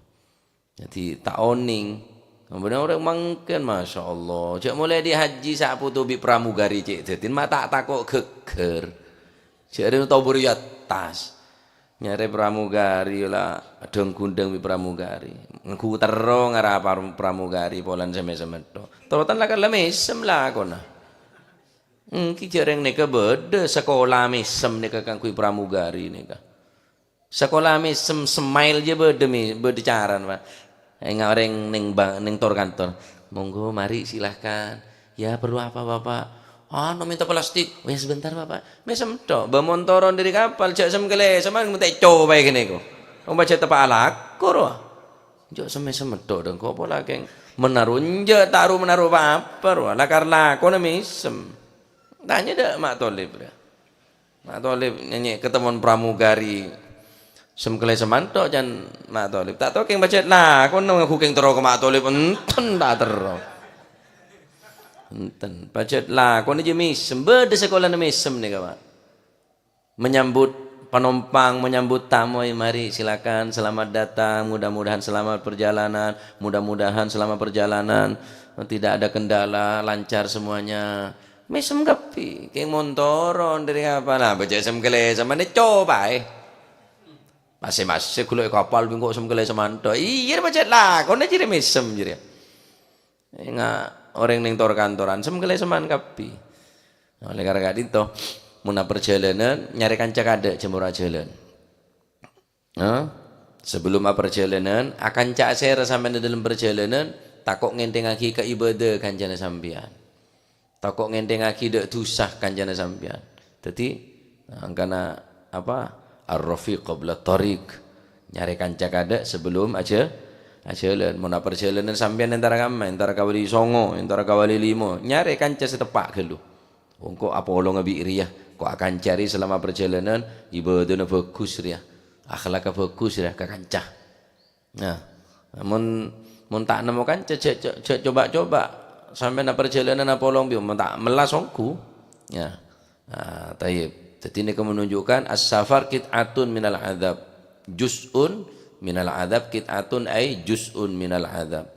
Jadi, ta' onèng. Kemudian orèng mangkèn, Masya Allah. Jhâ' molaè dâri haji sapotobi pramugari cè' dhâddhina, ma' ta' tako' ghâggâr. Jhâ' rèng tobur ya tas. Nyarè pramugari la dhâng-ghundhâng bi' pramugari. Ngangghu terro ngara par-, pramugari polana sè mèsem-mèsem tho. Torotan la kala mèsem lakona. Ènggi jhâ' rèng nèka bâdâ sakola mèsem nèka kaangghuy pramugari nèka. Sakola mèsem semail jhâ' bâdâ mi-, bâdâ carana, Pak. Ènga' orèng neng ba-, neng tor-kantor. "Monggo, mari, silahkan. Ya, perlu apa, Bapak?" "Anu, minta plastik." "Oh, ya, sebentar, Bapak." Mèsem tho, bâ' mon toron dâri kapal, jhâ' sem-kèlèsem, mènta èco bhâi ghânèko. Wong pajhât teppa' alako, rowa. Jhâ' sem-mèsem tho, dâ' engko' pola kèng menaro, enjâ' ta' ru-, menaro pa-apa, rowa. Lakar lakona mèsem. Tanya dâ' Ma' Tolib, rowa. Ma' Tolib nyanyi ketemuan pramugari. Sem-kèlèsem tho can Ma' Tolib. Ta' tao kèng pajhât lakona ngangghu kèng terro ka Ma' Tolib. Enten ta' terro. Enten. Pajhât lakona jhâ' mèsem. Bâdâ sakolana mèsem nèka, Pak. Menyambut penumpang, menyambut tamu, "Mari, silakan, selamat datang. Mudah-mudahan selamat perjalanan. Mudah-mudahan selama perjalanan tidak ada kendala, lancar semuanya." Mèsem kabbhi, kèng mon toron dâri kapal. Nah, bâjâ sem-kèlèsem, mènta èco bhâi. Masè-masè ghulâ è kapal bi' engko' sem-kèlèsem tho. Iyâ, pajhât lakona jârèya mèsem jârèya. Ènga' orèng neng tor-kantoran, sem-kèlèsem kabbhi. Nah, oleh karena ka'dinto, mon aparjhâlânan, nyarè kanca kaadâ' jhâ' mon ajhâlân. Nah, sebelum aparjhâlânan, akanca asèra sampèyan è dâlem parjhâlânan, tako' ngènthèngngaghi ka ibâdâ kancana sampèyan. Tako' ngènthèngngaghi dâ' dhusa kancana sampèyan. Dhâddhi, angkana apa? Ar-rafiq qabla thariq. Nyarè kanca kaadâ' sebelum ajhâ-, ajhâlân. Mon aparjhâlânan sampèyan entara kamma, entara ka Wali Songo, entara ka Wali Limo, nyarè kanca sè teppa' ghâllu. Engko' apolonga bi' rèya, ko' akanca rèya selama parjhâlânan, ibâdâna bhâghus rèya, akhlakka bhâghus rèya ka kanca. Nah, mon, mon ta' nemmo kanca, jhâ', jhâ', jhâ' coba-coba. Sampèyan aparjhâlânan apolong bi', mon ta' mellas ongghu. Ya. Nah, thayyib. Dhâddhi nèka menunjukkan as-safar qit'atun minal adzab. Juz'un minal adzab, qit'atun ai juz'un minal adzab.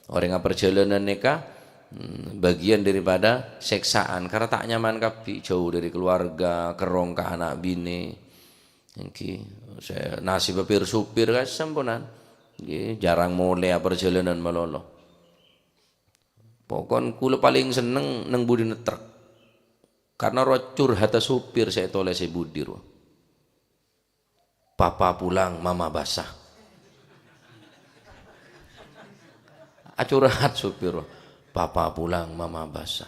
Orèng aparjhâlânan nèka, hmm, bagian daripada sèksaan. Karena ta' nyaman kabbhi, jhâu dâri keluarga, kerrong ka ana' binè. Ènggi, sè nasibba pir-supir kan samponan. Ènggi, jhârâng molè aparjhâlânan malolo. Pokon kaulâ palèng senneng neng budina trek. Karena rowa curhadhâ supir sè ètolèsè budi rowa. "Papa pulang, mama basah." Acurhat supir rowa. "Papa pulang, mama basah."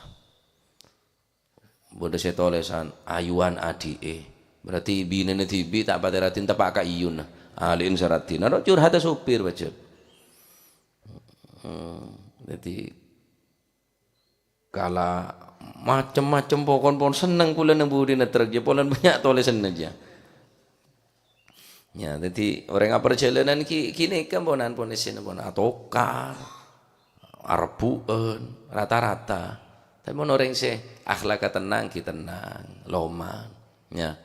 Bâdâ sè tolèsan, "Ayuan adhi'è." Berarti binèna dhibi' ta' patè raddhin, teppa' ka iyuna. Ali'in sè raddhin. Aro curhadhâ supir pajhât. Hmm, dhâddhi kala macem-macem pokon pon senneng kaulâ neng budina trek jâ, polana bânnya' tolèsanna jâ. Ya, dhâddhi orèng aparjhâlânan ghi-, ghânèka ponan pon essèna pon atokar, arebbhu'ân, rata-rata. Tapè mon orèng sè akhlakka tennang, ghi tennang, loman. Ya.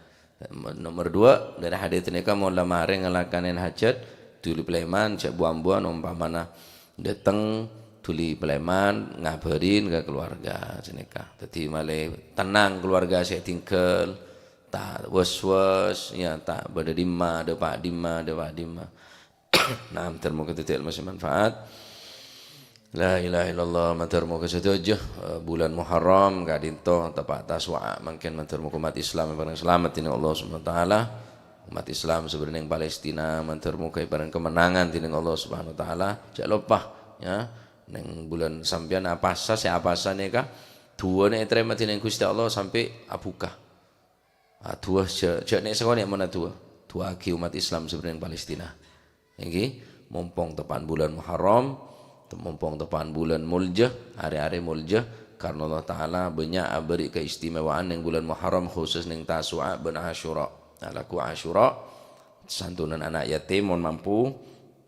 Nomor dua, dâri hadits nèka mon la marè ngalakonè hajat, dhuli palèman, jhâ' bu-ambuwân, ompamana dâteng, dhuli palèman, ngabhârin ka keluarga, sanèka. Dhâddhi malè tennang keluarga sè ètinggal, ta' was-was, ya, ta' bâdâ dimma, dâpa' dimma, dâpa' dimma. Nah, mator moghâ dhâddhi ilmu sè manfaat. La ilaha illallah, mator moghâ sadhâjâ, eh, bulân Muharram ka'dinto teppa' Tasu'a mangkèn, mator moghâ umat Islam èparèng salamet dèning Allah Subhanahu wa Ta'ala. Umat Islam sè bâdâ neng Palestina, mator moghâ èparèng kemenangan dèning Allah Subhanahu wa Ta'ala. Jhâ' loppa, ya, neng bulân sampèyan apasa, sè apasa nèka du'âna ètarèma dèning Ghustè Allah sampè' abhuka. Adu'a jhâ', jhâ' nè'-sakonè' mon adu'a. Du'aaghi ommat Islam sè bâdâ neng Palestina. Ènggi, mompong teppa'na bulân Muharram, te-, mompong teppa'na bulân Moljâ, arè-arè Moljâ, Karna Allah Ta'ala bânnya' aberri' keistimewaan neng bulân Muharram, khusus neng Tasu'a bân Asyura. Nah, lagghu' Asyura, santunan ana' yatim mon mampu,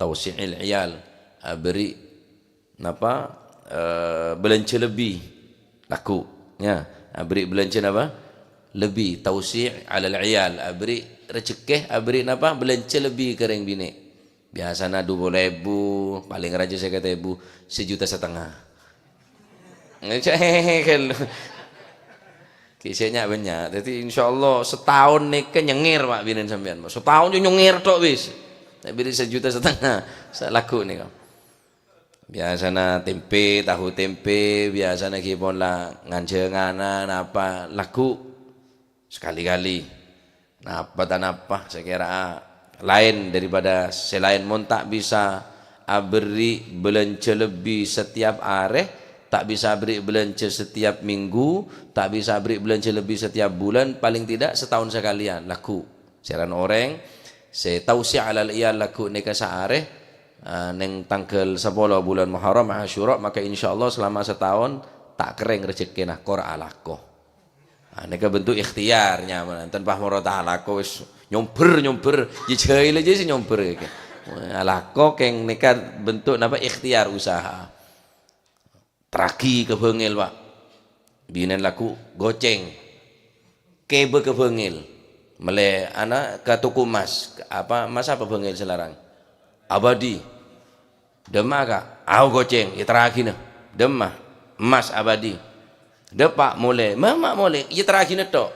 tausi'il iyal, aberri' napa, eh, bâlânjhâ lebbi, lagghu', ya, aberri' bâlânjhâ napa? Lebbi, tausi' alal iyal, aberri' rejekkè, aberri' napa? Bâlânjhâ lebbi ka rèng binè'. Biasana du polo èbu, palèng rajâ sèket èbu, sajuta satengnga. Ngecek, ghi' sè nya'-bânnya'. Dhâddhi, insyaallah, sataon nèka nyengngèr, Pak, binèn sampèyan, Pak. Sataon jâ nyengngèr tok, wis. Tapi di sajuta satengnga, salagghu' nèka. Biasana tempe, tahu tempe, biasana ghi' pon la nganjhângana, napa, lagghu'. Sekali-kali. Napa ta' napa, sè kèra laèn daripada sè laèn. Mon ta' bisa aberri' bâlânjhâ lebbi setiap arè, ta' bisa aberri' bâlânjhâ setiap minggu, ta' bisa aberri' bâlânjhâ lebbi setiap bulân, paling tidak setahun sekalian, lagghu'. Sèran orèng sè tausi' alal iyal lagghu' nèka saarè, eh, neng tangghâl sapolo bulân Muharram, Asyura, maka insyaallah selama sataon ta' kerrèng rejekkèna, kor alako. Ah, nèka bentuk ikhtiar, nyaman. Enten pas moro ta' alako, wis nyombher-nyombher, jhâ-jhâi la jhâ' sè nyombher iki. Alako kèng nèka bentuk napa, ikhtiar, usaha. Terraghi ka bângèl, Pak. Binèn lagghu' gocèng. Kèbâ ka bângèl. Mellè ana ka toko emas. Apa, emas apa bângèl sè larang? Abadi. Dâmma, Ka'? Ahu gocèng, èterraghina. Dâmma? Emas abadi. Dâpa' molè. Mama molè, èterraghina tok.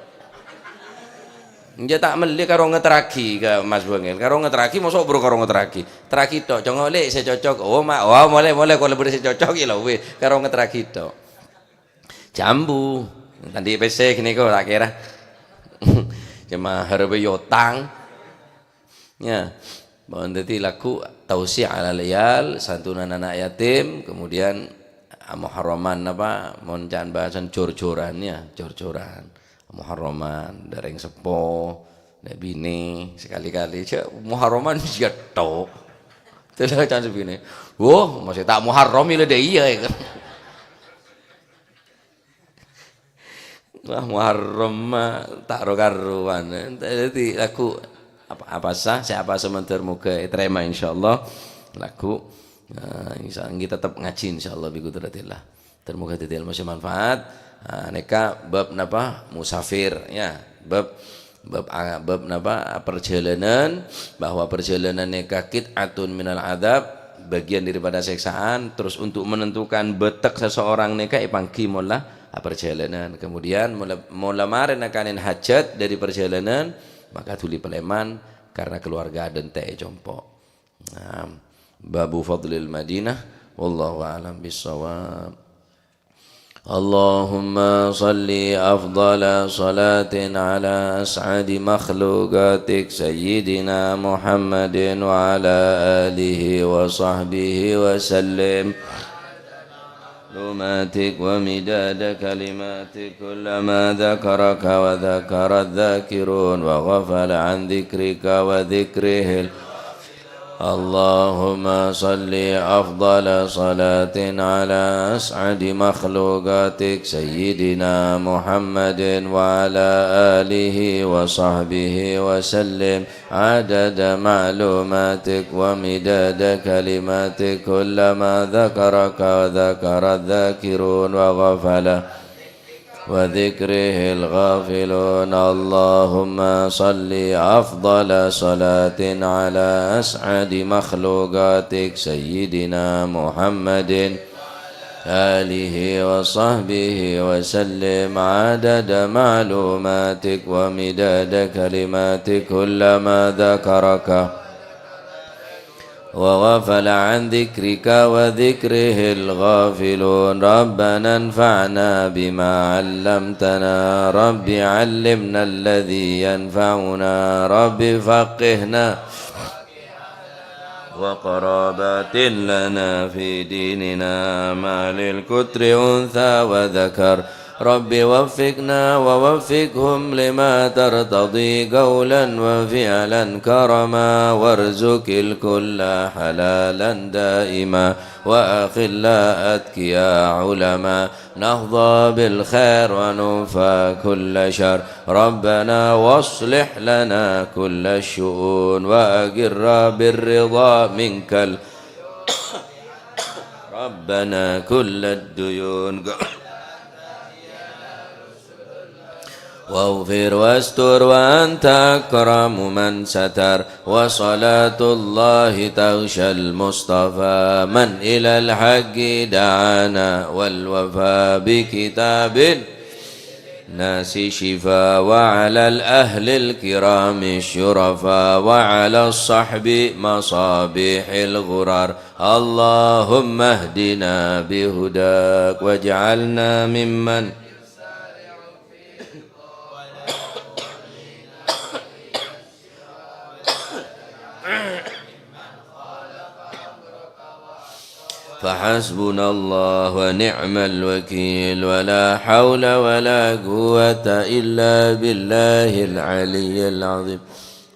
Jhâ' ta' mellè karo ngaterraghi ka emas bângèl. Karo ngaterraghi, mosok buru karo ngaterraghi. Terraghi tok, congo' lè' sè cocok. Oh, ma', oh, molè, molè, kor la bâdâ sè cocok, iyâ la wis. Karo ngaterraghi tok. Jambu. Tadâ' pèssè ghânèka ta' kèra. Cuma harapè yotang. Ya. Mon dhâddhi lagghu' tausi' alal iyal, santunan ana' yatim, kemudian, ah, Muharraman napa, mon ca'na bhâsana jor-joran, ya, jor-joran. Muharraman, dâ' rèng seppo, dâ' binè, sekali-kali jhâ' Muharraman jiyâ tok. Tèla can sè binè. Woh, masih ta' Muharram iyâ la dâ' iyâ, ya. Wah, Muharram ma' ta' ro-karowan. Dhâddhi lagghu' apa, apa sah, sè apa sè mandhâr moghâ ètarèma insyaallah. Lagghu', eh, insyaallah kita tetep ngajhi insyaallah bi qudratillah. Dan moghâ dhâddhi ilmu sè manfaat. Ah, nèka bab napa? Musafir, ya. Bab, bab, ah, bab napa? Perjalanan, bahwa perjalanan nèka qit'atun minal adzab, bagian daripada sèksaan. Terus untuk menentukan bâtek seseorang nèka èpangghi mola, ah, perjalanan. Kemudian mola, mola marè nakanè hajat dâri perjalanan, maka dhuli palèman karena keluarga adântè'è compo'. Naam. Babu fadlil Madinah, wallahu a'lam bissawab. اللهم صل أفضل صلاة على أسعد مخلوقاتك سيدنا محمد وعلى آله وصحبه وسلم. معلوماتك ومداد كلماتك كلما ذكرك وذكر الذاكرون وغفل عن ذكرك وذكره ال- اللهم صل أفضل صلاة على أسعد مخلوقاتك سيدنا محمد وعلى آله وصحبه وسلم عدد معلوماتك ومداد كلماتك كلما ذكرك وذكر الذاكرون وغفل وذكره الغافلون. اللهم صل أفضل صلاة على أسعد مخلوقاتك سيدنا محمد آله وصحبه وسلم عدد معلوماتك ومداد كلماتك كلما ذكرك وغفل عن ذكرك وذكره الغافلون. ربنا انفعنا بما علمتنا. رب علمنا الذي ينفعنا. رب فقهنا وقرابات لنا في ديننا مع للكتر أنثى وذكر. رب وفقنا ووفقهم لما ترتضي قولا وفعلا كرما، وارزق الكل حلالا دائما، وأخلاء أتقياء علما، نحظى بالخير وننفى كل شر. ربنا واصلح لنا كل الشؤون، وأقر بالرضا منك ال-، ربنا كل الديون. واغفر واستر وأنت أكرم من ستر، وصلاة الله تغشى المصطفى من إلى الحق دعانا، والوفاء بكتاب الناس شفاء، وعلى الأهل الكرام الشرفاء، وعلى الصحب مصابيح الغرر. اللهم اهدنا بهداك واجعلنا ممن فحسبنا الله ونعم الوكيل، ولا حول ولا قوة إلا بالله العلي العظيم.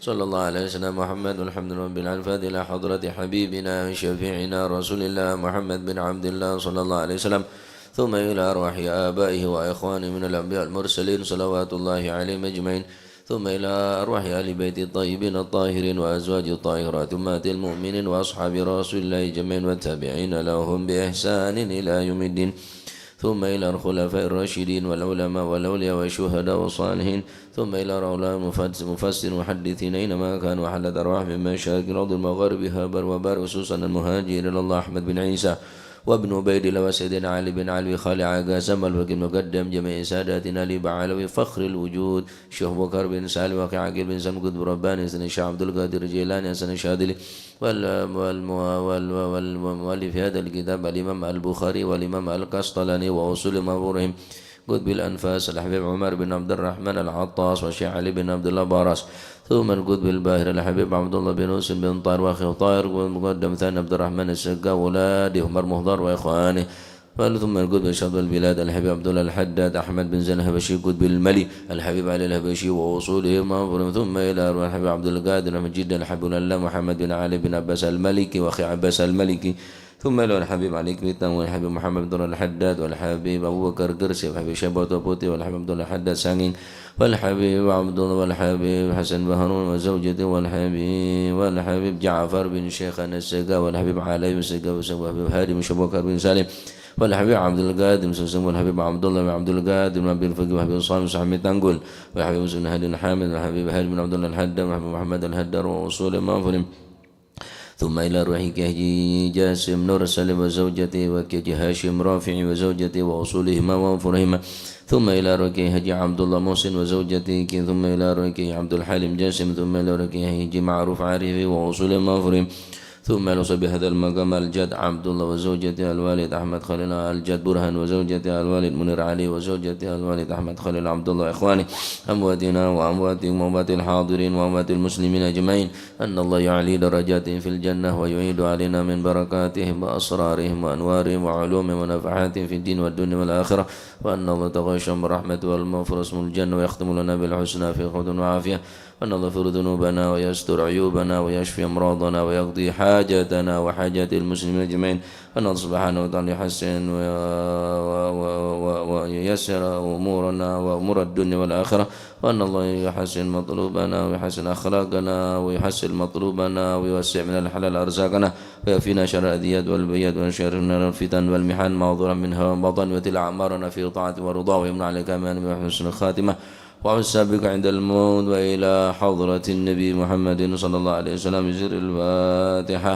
صلى الله على سيدنا محمد، والحمد لله رب العالمين. الفاتحة إلى حضرة حبيبنا وشفيعنا رسول الله محمد بن عبد الله، صلى الله عليه وسلم، ثم إلى أرواح آبائه وإخوانه من الأنبياء والمرسلين، صلوات الله عليهم أجمعين، ثم إلى أرواح أهل بيت الطيبين الطاهرين وأزواج الطاهرات أمهات المؤمنين وأصحاب رسول الله أجمعين والتابعين لهم بإحسان إلى يوم الدين، ثم إلى الخلفاء الراشدين والعلماء والأولياء والشهداء والصالحين، ثم إلى رؤوس المفس-، مفسر محدثين أينما كانوا، وحلت أرواح من مشارق الأرض ومغاربها بر وبحر، خصوصا المهاجر إلى الله أحمد بن عيسى وابن عبيد الله وسيدنا علي بن علوي خالع قاسم الفقيه المقدم جميع ساداتنا علي بعلوي فخر الوجود، الشيخ بكر بن سالم وأخي عقيل بن سالم قطب رباني، سيدنا الشيخ عبد القادر الجيلاني، حسن الشاذلي، وال-، وال-، وال-، والمؤلف هذا الكتاب الإمام البخاري والإمام القسطلاني وأصول مفروهم قطب الأنفاس الحبيب عمر بن عبد الرحمن العطاس والشيخ علي بن عبد الله باراس، ثم القطب الباهر الحبيب عبد الله بن حسين بن طاهر وأخيه طاهر، والمقدم ثاني عبد الرحمن السقا وأولاده عمر مهضار وإخوانه، ثم القطب شطب البلاد الحبيب عبد الله الحداد أحمد بن زين الحبشي قطب الملي الحبيب علي الحبشي وأصولهم وفروعهم، ثم إلى أرواح الحبيب عبد القادر بن جدة الحبيب العلامة محمد بن علي بن عباس المالكي وأخي عباس المالكي، ثم إلى الحبيب علي كبيتان والحبيب محمد بن الحداد والحبيب أبو بكر قرسي والحبيب شبوت بوتي والحبيب عبد الله الحداد سانجين والحبيب عبد الله والحبيب حسن بهارون وزوجته والحبيب، والحبيب جعفر بن شيخان السقا والحبيب علي بن سقا والحبيب هادي بن شبوكر بن سالم والحبيب عبد القادر بن سمسم والحبيب عبد الله بن عبد القادر بن عبد الفقير والحبيب صالح بن سحمي تانقل والحبيب مسلم بن هادي بن حامد والحبيب هادي بن عبد الله الحداد والحبيب محمد الهدار وأصول المغفرين. ثم إلى روح كي حجي جاسم نور سالم وزوجته وكي حجي هاشم رافعي وزوجته وأصولهما وفروعهما. ثم إلى روح كي حجي عبد الله محسن وزوجته كي، ثم إلى روح كي عبد الحليم جاسم، ثم إلى روح كي حجي معروف عارفي وأصولهما وفروعهما. ثم إلى صاحب هذا المقام الجد عبد الله وزوجته الوالد أحمد خليل، الجد برهان وزوجته الوالد منير علي وزوجته الوالد أحمد خليل عبد الله، إخواني أمواتنا وأمواتكم وأموات الحاضرين وأموات المسلمين أجمعين. أن الله يعلي درجاتهم في الجنة ويعيد علينا من بركاتهم وأسرارهم وأنوارهم وعلومهم ونفحاتهم في الدين والدنيا والآخرة، وأن الله يتغشاهم بالرحمة والمغفرة ويسكنهم الجنة ويختم لنا بالحسنى في قبور وعافية، وأن الله يغفر ذنوبنا ويستر عيوبنا ويشفي أمراضنا ويقضي حاجاتنا وحاجات المسلمين أجمعين، وأن الله سبحانه وتعالى يحسن و-، و-، و-، و-، وييسر أمورنا وأمور الدنيا والآخرة، وأن الله يحسن مطلوبنا ويحسن أخلاقنا ويحسن مطلوبنا ويوسع من الحلال أرزاقنا ويكفينا شر الأذيات والبليات ومن شر الفتن والمحن ما ظهر منها وما بطن، ويطيل أعمارنا في طاعته ورضاه ويمن علينا كما ينبغي وحسن الخاتمة وحسن السابقة عند الموت وإلى حضرة النبي محمد صلى الله عليه وسلم بسر الفاتحة.